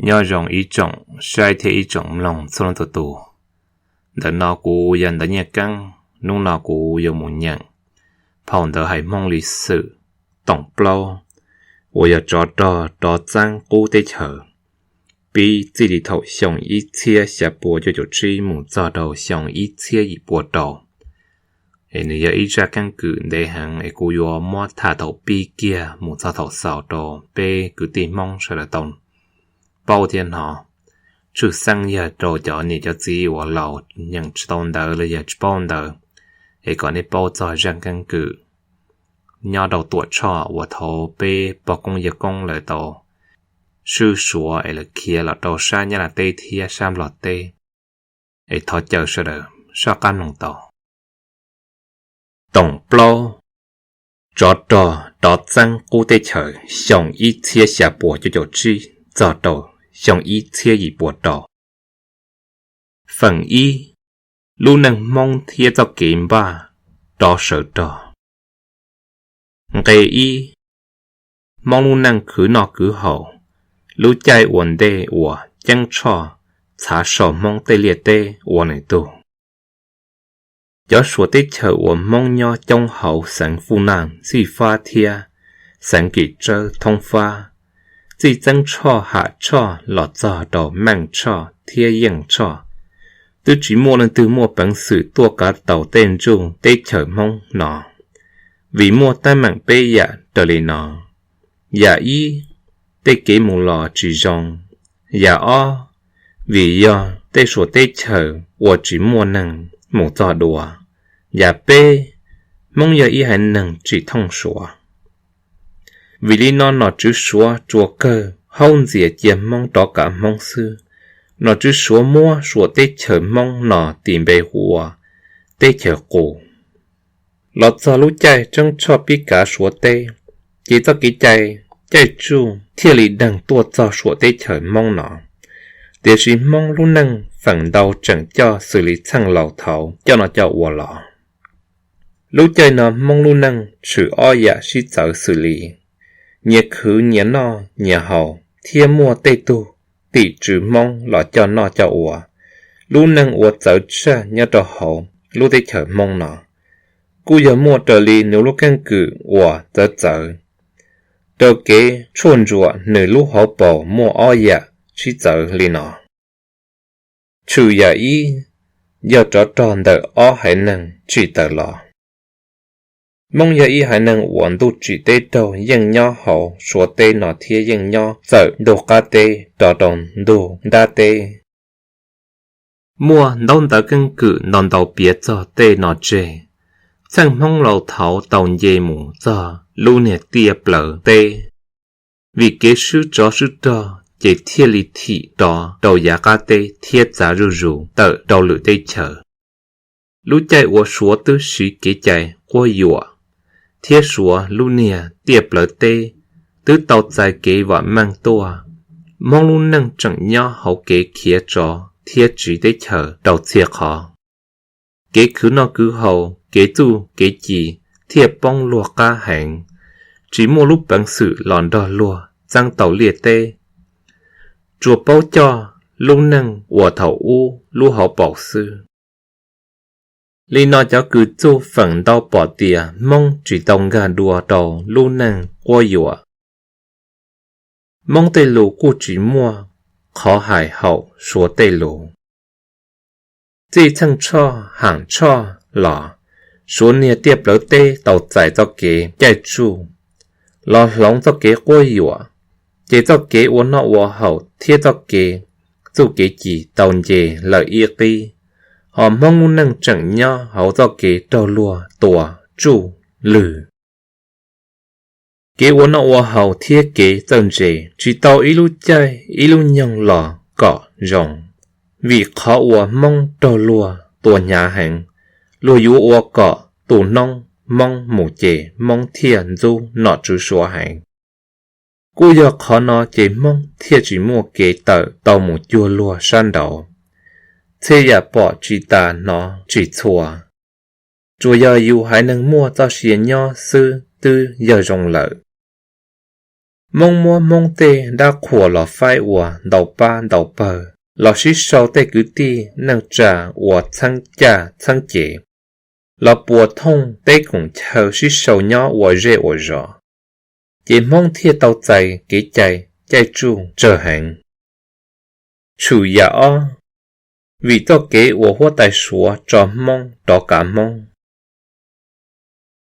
Nyob zoo ib tsoom saib thiab ib tsoom mloog txhua leej txhua tus. Ntawm no kuv yog Ntawv Nyiaj Keeb. Hnub no kuv yuav mus nyeem phau ntawv hais Hmoob Li Xwm toom plaub, uas yog tsov rog rov txeeb qub teb chaws, pib txij li thaum xyoo ib txhiab xya pua cuaj caum tsib mus txog rau xyoo ib txhiab yim pua rau. Es nws yog ib zaj keeb kwm ntev heev es kuv yuav muab tham thaum pib kiag mus txog thaum xaus rau peb kwv tij Hmoob sawv daws tau paub thiab hnov. Tshwj xeeb yog rau cov niam cov txiv uas laus nyeem tsis tau ntawv los yog tsis paub ntawv, es kom nej paub txog zaj keeb kwm nyob rau Tuam Tshoj uas thaum peb pog koob yawg koob lawv tau swb Suav es lawv khiav los rau sab Nyab Laj teb thiab sab Nplog teb. Es thov caw sawv daws soj qab mloog tau. Toom plaub, tsov rog rov txeeb qub teb chaws xyoo ib txhiab xya pua cuaj caum tsib txog rau xyoo ib txhiab yim pua rau. Feem ib, lub neej Hmoob thiab txoj kev npaj rov sawv rog. Nqe ib, Hmoob lub neej khwv noj khwv haus, lub caij ua ntej uas Ceeb Tshoj txhav sau Hmoob tej liaj teb ua nws tug. Cov Suav teb chaws uas Hmoob nyob coob hauv xeev Fuj Naj, Xij Fab thiab xeev Kim Tsawb thoob fab, txij Ceeb Tshoj, Ham Tshoj los txog rau Meej Tshoj thiab Yeej Tshoj, twb tsis muaj leej twg muaj peev xwm tuaj kav tau tej ntsuj teb chaws Hmoob no, vim muaj teeb meem peb yam raws li no. Yam ib, tej kev mus los tsis zoo. Yam ob, vim yog tej Suav teb chaws uas tsis muaj neeg mus txog dua. Yam peb, Hmoob yog ib haiv neeg tsis thooj Suav. Vim li no nom tswv Suav tsuas kawg haub ntxias cia Hmoob rov kav Hmoob xwb. Nom tswv Suav muab Suav teb chaws Hmoob no tis npe hu ua teb chaws qus. Los txog lub caij Ceeb Tshoj pib kav Suav teb, ces txoj kev cai caij tsuj thiaj li deeg tuaj txog Suav teb chaws Hmoob no. Tiam sis Hmoob lub neej feem ntau tseem coj xws li txheej laus thaud coj no coj ua los. Lub caij no Hmoob lub neej tshwm ob yam sib txawv xws li nyias khwv nyias noj nyias haus thiab muaj tej tug tim tswv Hmoob los coj noj coj ua. Lub neej ua txawv tshaj nyob rau hauv lub teb chaws Hmoob no kuj yog muaj raws li nws lub keeb kwm uas txawv txawv. Rau kev tshuaj ntsuam nws lub hauv paus muaj ob yam sib txawv li no. Tshwm yam ib, yog tsov rog ntawm ob haiv neeg tsim tawm los. Hmoob yog ib haiv neeg uas ntuj tsim teb raug yeej nyob hauv Suav teb no thiab yeej nyob txawm ntug qab teb rov rau ntug nrab teb. Muaj ntaub ntawv keeb kwm ntau ntau piav txog tej no tseg. Txheej Hmoob laus thaud tau nce mus txog lub niag tiaj plawv teb, vim kev swb tsov swb rog ces thiaj li thim rov rau yav qab teb thiab txav zuj zus tawm rau lwm teb chaws. Lub caij uas Suav twb siv kev cai quab yuam, thiab Suav lub niag tiaj plawv teb twb tau txais kev vam meej tuaj, Hmoob lub neej tseem nyob hauv kev khiav tsov thiab tsiv teb chaws rau txhia qhov. Kev khwv noj khwv haus, kev txuj kev ci thiaj poob luag qab heev, tsis muaj lub peev xwm los nrog luag txeeb tau liaj teb, tsuas paub coj lub neej uas thaum ub lub hauv paus xwb. Li no cov kws txuj feem ntau pom tias Hmoob tsis tau nkag dua rau lub neej quab yuam. Hmoob tej lus kuj tsis muaj qhov hais haum Suav tej lus. Txij Txheej Tshoj, Ham Tshoj los, Suav niag tiaj plawv teb tau txais txoj kev caij tsuj, los hloov txoj kev quab yuam, ces txoj kev ua noj ua haus thiab txoj kev txuj kev ci tau nce lawm ib qib, hos Hmoob lub neej tseem nyob hauv txoj kev raug luag tua tsuj lwg. Kev ua noj ua haus thiab kev txawj ntse tsis tau ib lub caij ib lub nyoog los kom zoo, vim qhov uas Hmoob raug luag tua hnyav heev, luag yuav ua kom tu noob Hmoob mus ces Hmoob thiaj ntxub nom tswv Suav heev. Kuj yog qhov no ces Hmoob thiaj tsis muaj kev tawm tau mus cuag luag sab nraud. Txhia yam pom tsis tas hnov tsis txhua, tsuas yog yus haiv neeg muaj txoj sia nyob xwb twb yog zoo lawm. Hmoob muab Hmoob tej dab qhuas los faib ua ntau pab ntau pawg, los sib sau tej kwv tij neej tsa ua txheeb caj txheeb ces, los puas thooj teb koom chaw sib sau nyob ua zej ua zos, ces Hmoob thiaj tau txais kev cai caij tsuj tsawg heev. Tshwm yam ob, vim txoj kev uas huab tais Suav tso Hmoob rov kav Hmoob.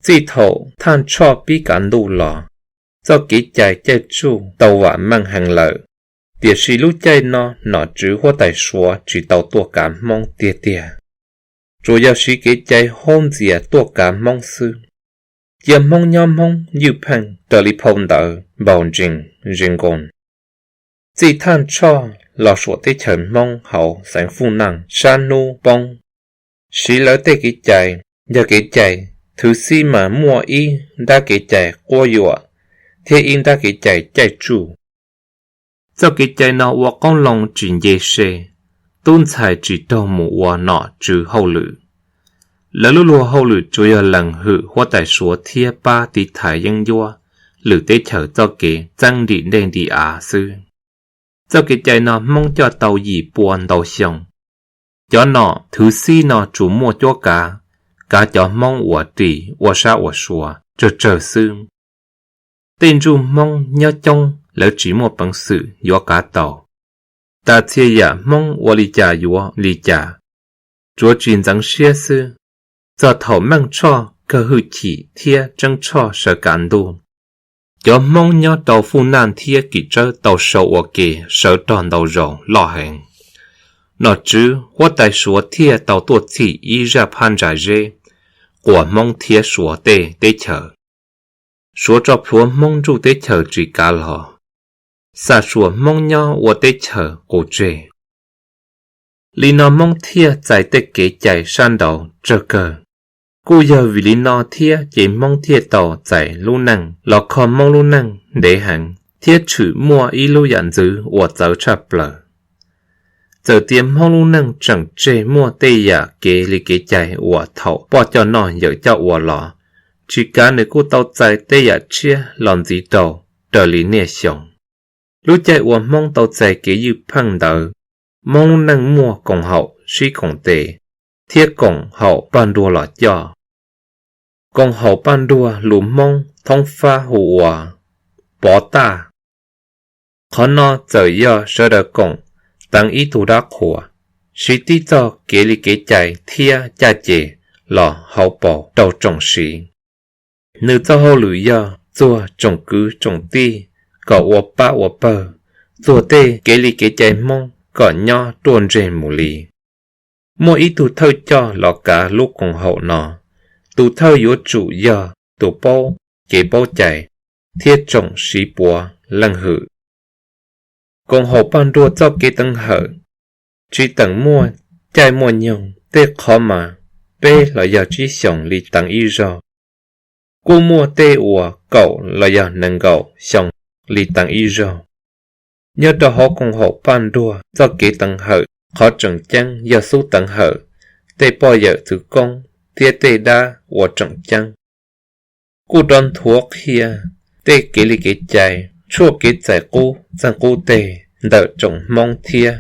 Txij thaum Thaj Tshoj pib kav ntuj los, txoj kev cai caij tsuj tau vam meej heev lawm, tiam sis lub caij no nom tswv huab tais Suav tsis tau tuaj kav Hmoob tiag tiag, tsuas yog siv kev cai haub ntxias tuaj kav Hmoob xwb. Cia Hmoob nyob Hmoob ywj pheej raws li phau ntawv npau ntsees ze nkoos. Txij Thaj Tshoj los suam teb chaws Hmoob hauv xeev Fuj Naj sab hnub poob, siv lawv tej kev cai, yog kev cai thwv xib mas muaj ib nrab kev cai quab yuam thiab ib nrab kev cai caij tsuj. Txoj kev cai no ua qoob loo tsis nce se, tub ntxhais tsis raug mus ua nom tswv hauj lwm. Lawv lub luag hauj lwm tsuas yog lees hwm huab tais Suav thiab pab tiv thaiv yeeb ncuab lwm teb chaws txoj kev txeeb nrim dej ntim av xwb. Txoj kev cai no Hmoob coj tau yim pua ntau xyoo. Cov nom thwv xib no tsuas muaj cuab kav, kav cov Hmoob uas ris ua sab ua sua tsawg tsawg xwb. Tej ntsuj Hmoob nyob coob lawv tsis muaj peev xwm yuav kav tau. Tas txhia yam Hmoob ua li cas yuav li cas, tsuav tsis ntxeev siab xwb. Txog thaum Meej Tshoj kawg hwj chim thiab Tseeb Tshoj sawv kav ntuj, cov Hmoob nyob rau Fuj Naj thiab Kim Tsawb tau sau ua ke sawv rog ntau zaus loj heev. Nom tswv huab tais Suav thiaj tau tuaj txhim ib zaj phab ntsa zeb quas Hmoob thiab Suav tej teb chaws. Suav tso plhuav Hmoob nruj teb chaws tsis kav los, xa suam Hmoob nyob ua teb chaws qus tseg. Li no Hmoob thiaj txais tej kev cai sab nraud tsawg kawg. Kuj yog vim li no thiab ces Hmoob thiaj tau txais lub neej los kho Hmoob lub neej ntev heev thiab tshwm muaj ib lub yam ntxwv uas txawv tshaj plaws. Txawm tias Hmoob lub neej tseem tseg muaj tej yam kev li kev cai uas thaum poj coj noj yawm coj ua los, tsis kav nws kuj tau txais tej yam tshiab los ntxiv rau raws li niaj xyoo. Lub caij uas Hmoob tau txais kev ywj pheej ntawd, Hmoob lub neej muaj koom haum Sib Koom Tes thiab koom haum Paj Nruag los coj. Koom haum Paj Nruag lus Hmoob thoob fab hu ua Pov Taj. Qhov no txawm yog sawv daws koom teev ib tug dab qhuas, siv tib txoj kev li kev cai thiab caj ces los hauv paus rau tsoom siv. Nws txoj hauj lwm yog txuag tsoom kwv tsoom tij kom ua pab ua pawg, txuag tej kev li kev cai Hmoob kom nyob ruaj ntseg mus li. Muaj ib tug thawj coj los kav lub koom haum no, tus thawj yuav tsum yog tus paub kev paub cai thiab tsoom siv puav leej hwm. Koom haum Paj Nruag txoj kev teev hawm tsis teem muaj caij muaj nyoog, tej qhov mas peb los yog tsib xyoos li teev ib zaug, kuj muaj tej uas kaum los yog nees nkaum xyoo li teev ib zaug. Nyob rau hauv koom haum Paj Nruag txoj kev teev hawm, qhov tseem ceeb yog xub teev hawm tej poj yawm txwv koob thiab tej dab uas tseem ceeb. Kuj rov nthuav qhia tej kev li kev cai, tshuaj kev txais qub txeeg qub teg ntawm tsoom Hmoob thiab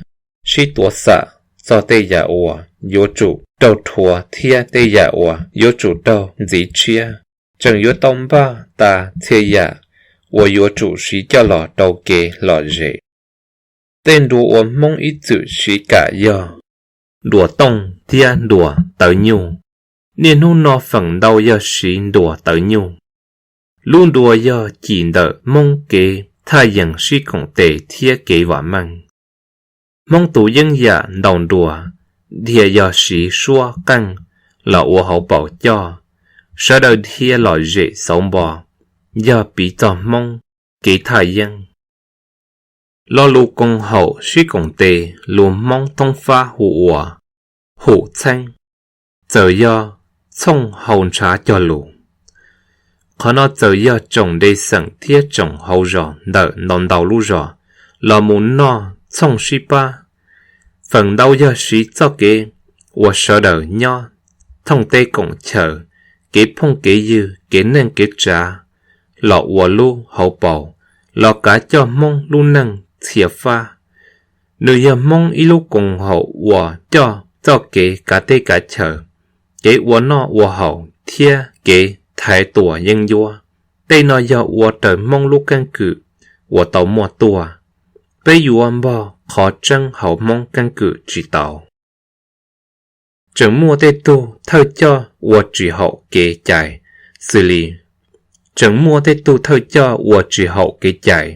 sib tuav xam txog tej yam uas yuav tsum raug rhuav thiab tej yam uas yuav tsum raug ntxiv tshiab, tseem yuav tau npaj tas txhia yam uas yuav tsum siv coj los rau kev lom zem. Tej nruas uas Hmoob ib txwm siv kam yog nruas tooj thiab nruas tawv nyuj. Niaj hnub no feem ntau yog siv nruas tawv nyuj. Lub nruas yog cim ntawm Hmoob kev thaj yees sib koom tes thiab kev vam meej. Hmoob tus yeeb yam ntaus nruas dhia yog siv suab qeej los ua hauv paus coj, sawv daws dhia lom zem xauv npo, yog piv txog Hmoob kev thaj yeeb. Lo lus koom haum sib koom tes lus Hmoob thoob fab hu ua hum txheeb, txawm yog txhooj hau ntshav cog lus. Qhov no txawm yog tsoom nte xeem thiab tsoom hauv zos ntawm ntau ntau lub zos los mus noj txhooj sib pab. Feem ntau yog siv txoj kev uas sawv daws nyob thooj teb koom chaw, kev phooj kev ywg, kev neej kev tsav los ua lub hauv paus los kav coj Hmoob lub neej txhia fab. Nws yog Hmoob ib lub koom haum uas coj txoj kev kav teb kav chaw, kev ua noj ua haus thiab kev thaiv tua yeeb ncuab. Tej no yog ua raws Hmoob lub keeb kwm uas tau muaj tuaj. Peb yuav npog qhov tseeb hauv Hmoob keeb kwm tsis tau. Tseem muaj tej tug thawj coj ua tsis haum kev cai xws li, tseem muaj tej tug thawj coj ua tsis haum kev cai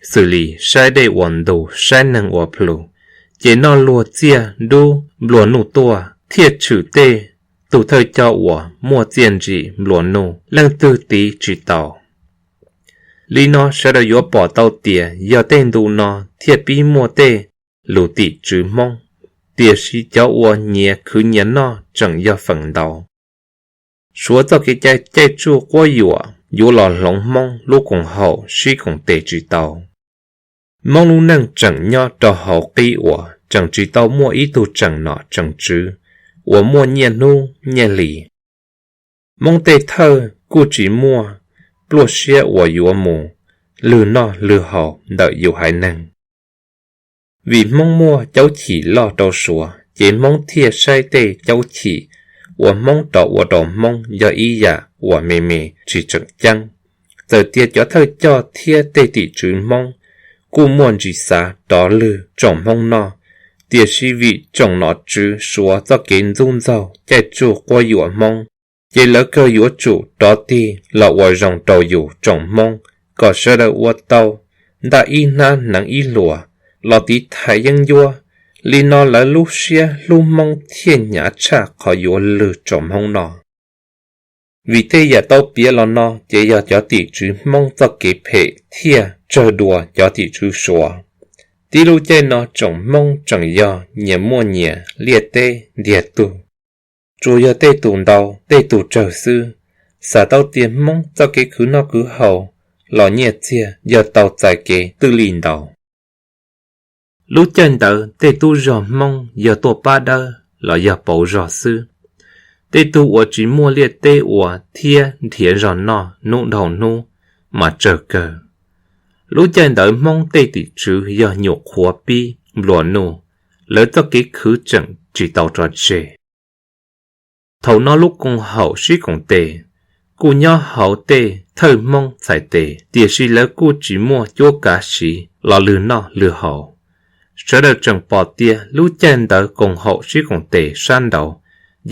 xws li saib dej ua ntug, saib neeg ua plhu, ces noj luag txiaj dub nplua nuj tuaj, thiaj tshwm tej tug thawj coj uas muaj txiaj ntsim nplua nuj, leej twg tiv tsis tau. Li no sawv daws yuav pom tau tias yog tej ntu no thiaj pib muaj tej lus tim tswv Hmoob, tiam sis cov uas nyias khwv nyias noj tseem yog feem ntau. Suav txoj kev cai caij tsuj quab yuam yuav los hloov Hmoob lub koom haum sib koom tes tsis tau. Hmoob lub neej tseem nyob rau hauv qib uas tseem tsis tau muaj ib tug tseem nom tseem tswv uas muaj nyiaj hnub nyiaj hlis. Hmoob tej thawj kuj tsis muaj pluaj siab uas yuav mus lwg noj lwg haus ntawm yus haiv neeg. Vim Hmoob muaj caub chim loj rau Suav, ces Hmoob thiaj saib tej caub chim uas Hmoob rov ua rau Hmoob yog ib yam uas me me tsis tseem ceeb. Txawm tias cov thawj coj thiab tej tim tswv Hmoob kuj muaj ntsis xav rov lwg tsoom Hmoob noj, tiam sis vim tsoom nom tswv Suav txoj kev ntxub ntxaug caij tsuj quab yuam Hmoob, ces lawv kawg yuav tsum rov tig los ua zoo rau yus tsoom Hmoob kom sawv daws ua tau ntaj ib hnab hneev ib hluas los tiv thaiv yeeb ncuab. Li no lawv lub siab hlub Hmoob thiaj hnyav tshaj qhov yuav lwg tsoom Hmoob noj. Vim tej yam tau piav los no ces yog cov tim tswv Hmoob txoj kev phem thiaj tsawg dua cov tim tswv Suav. Tib lub caij no tsoom Hmoob tseem yog nyias muaj nyias liaj teb ntiag tug, tsuas yog tej tus ntau tej tus tsawg xwb. Xav tau tias Hmoob txoj kev khwv noj khwv haus los nyiaj txiag yog tau txais kev twj li ntau. Lub caij ntawd tej tub zog Hmoob yog tuaj pab dawb los yog pauv zog xwb. Tej tug uas tsis muaj liaj teb ua thiab nrhiav zog noj hnub dhau hnub mas tsawg kawg. Lub caij ntawd Hmoob tej tim tswv yog nyuam qhuav pib nplua nuj, lawv txoj kev khwv tseem tsis tau tso tseg. Thaum no lub koom haum sib koom tes kuj nyob hauv tej thawj Hmoob txhais tes, tiam sis lawv kuj tsis muaj cuab kav siv los lwg noj lwg haus. Sawv daws tseem pom tias lub caij ntawd koom haum sib koom tes sab nraud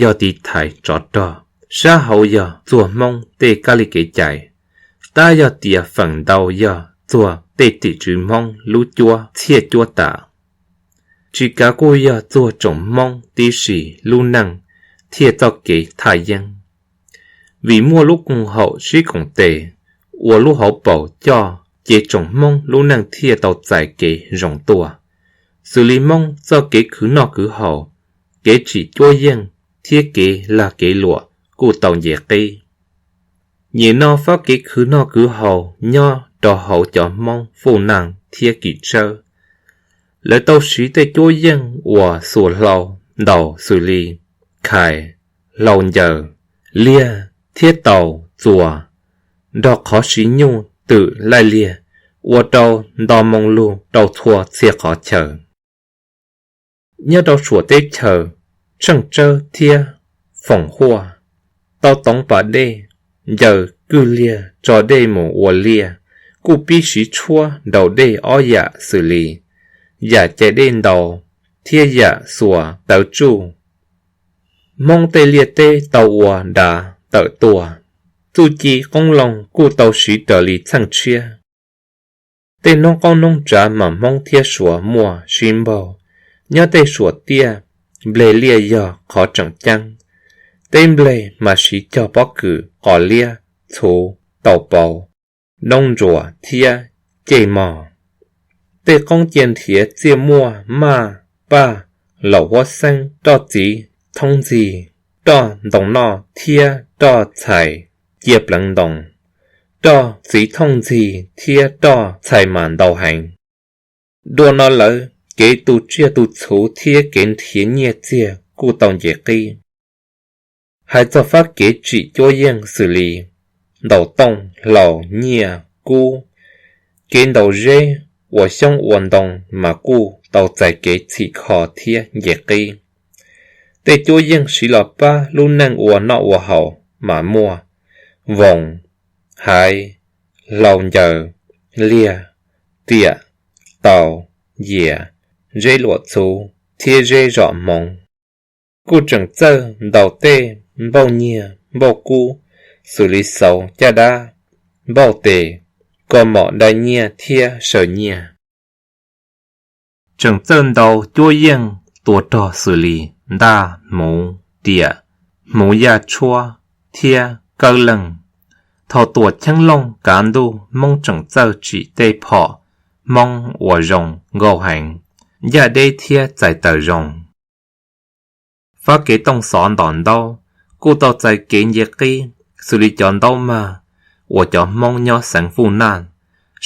yog tiv thaiv tsov rog, sab hauv yog txuag Hmoob tej kab li kev cai, tab yog tias feem ntau yog txuag tej tim tswv Hmoob lub cuab txhiaj cuab tam. Tsis kav kuj yog txuag tsoom Hmoob tib si lub neej thiab txoj kev thaj yeeb. Vim muaj lub koom haum sib koom tes ua lub hauv paus coj, ces tsoom Hmoob lub neej thiaj tau txais kev zoo tuaj, xws li Hmoob txoj kev khwv noj khwv haus, kev tsim cuab yeej thiab kev lag kev luam kuj tau nce qib. Nyem no fab kev khwv noj khwv haus nyob rau hauv cov Hmoob Fuj Naj thiab Kim Tsawb. Lawv tau siv tej cuab yeej uas xuas hlau ntaus xws li khais, hlau ncaws, liag thiab taus txuas, nrog qhov siv nyuj twm laij liag ua rau nto moo lug rau txhua txhia qhov chaw. Nyob rau suam teb chaws Tsheej Tsawb thiab Foom Huaj, tau toov pas dej, ncaws kwj liag tso dej mus ua liaj, kuj pib siv tshuab nraus dej ob yam xws li yam cais dej ntaus thiab yam xuas tawv tsuj. Hmoob tej liaj teb tau ua dav tawm tuaj, txuj ci qoob loo kuj tau siv raws li txheej tshiab. Tej noob qoob noob tsav mas Hmoob thiab Suav muaj sib npaug. Nyob tej suam tiaj, npleg liaj yog qhov tseem ceeb. Teb npleg mas siv cog pob kws, qos liab, txhuv, taus pauv, noob ntsuas thiab cej mog. Tej qoob cia nrhiav txiaj muaj maj, paj, laum huab xeeb, roj txiv thooj ntxig, roj ntoo noj thiab roj txhais cia pleev ntoo, roj txiv thooj ntxig thiab roj txhais mas ntau heev. Dua no lawv kev tu tsiaj tu txhuv thiab kev nrhiav nyiaj txiag kuj tau nce qib. Hais txog fab kev tsim cuab yeej xws li ntaus tooj, hlau, nyiaj, kub, Kev ntaus zeb ua xyoob ua ntoo mas kuj tau txais kev txhim kho thiab nce qib. Tej cuab yeej siv los pab lub neej ua noj ua haus mas muaj voos, haiv, hlau ncaws, liag, tiam, taus, yias, zeb luam txhuv thiab zeb zom hmoov. Kuj tseem txawj ntaus tej npauj nyiag npauj kub xws li xauv, caj dab, npauj tes, kaus mom, dai nyiaj thiab saw nyiaj. Tseem txawj ntaus cuab yeej tua rog xws li ntaj, hmuv, tiam, hmuv yaj tshuab thiab kawb leej. Thaum Tuam Cheeb Looj kav ntuj, Hmoob tseem txawj tsim tej phom Hmoob uas zoo nkauj heev, ncaj deb thiab txais taws zoo. Fab kev tooj xov ntos ntaub kuj tau txais kev nce qib xws li cov ntaub mag uas cov Hmoob nyob xeev Fuj Naj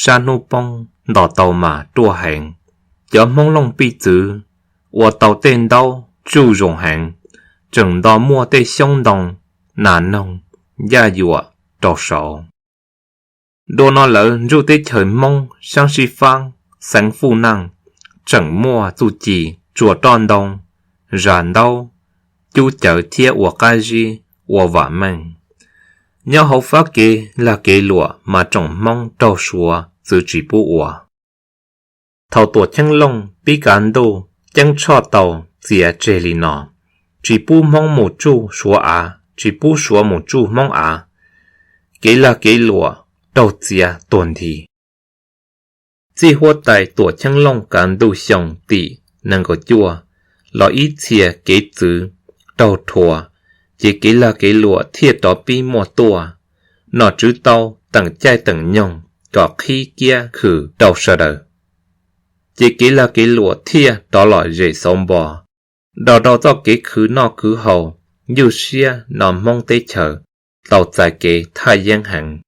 sab hnub poob ntos tau mas ruaj heev. Cov Hmoob Looj Pij Txwv ua tau tej ntaub tsuj zoo heev, tseem nto muaj tej xyoob ntoo, nas noog, yaj yuam rau saud. Dua no lawm, ntsuj teb chaws Hmoob sab sib fab xeev Fuj Naj tseem muaj txuj ci tsuas roj ntoo, zas ntaub, cub cawv thiab ua qab zib ua vam meej. Nyob hauv fab kev lag kev luam mas tsoom Hmoob raug Suav txwv tsis pub ua. Thaum Tuam Cheeb Looj pib kav ntuj, Ceeb Tshoj tau txiav tseg li no: tsis pub Hmoob mus tsuj Suav av, tsis pub Suav mus tsuj Hmoob av. Kev lag kev luam raug txiav tuag nthi. Txij huab tais Tuam Cheeb Looj kav ntuj xyoo tim nees nkaum cuaj los ib txhia kev txwv raug rhuav, ces kev lag kev luam thiaj rov pib muaj tuaj. Nom tswv tau teem caij teem nyoog kom qhib kiab khwm rau sawv daws, ces kev lag kev luam thiaj rov lom zem xauv npo, do rau txoj kev khwv noj khwv haus nyuj siab no Hmoob teb chaws tau txais kev thaj yeeb heev.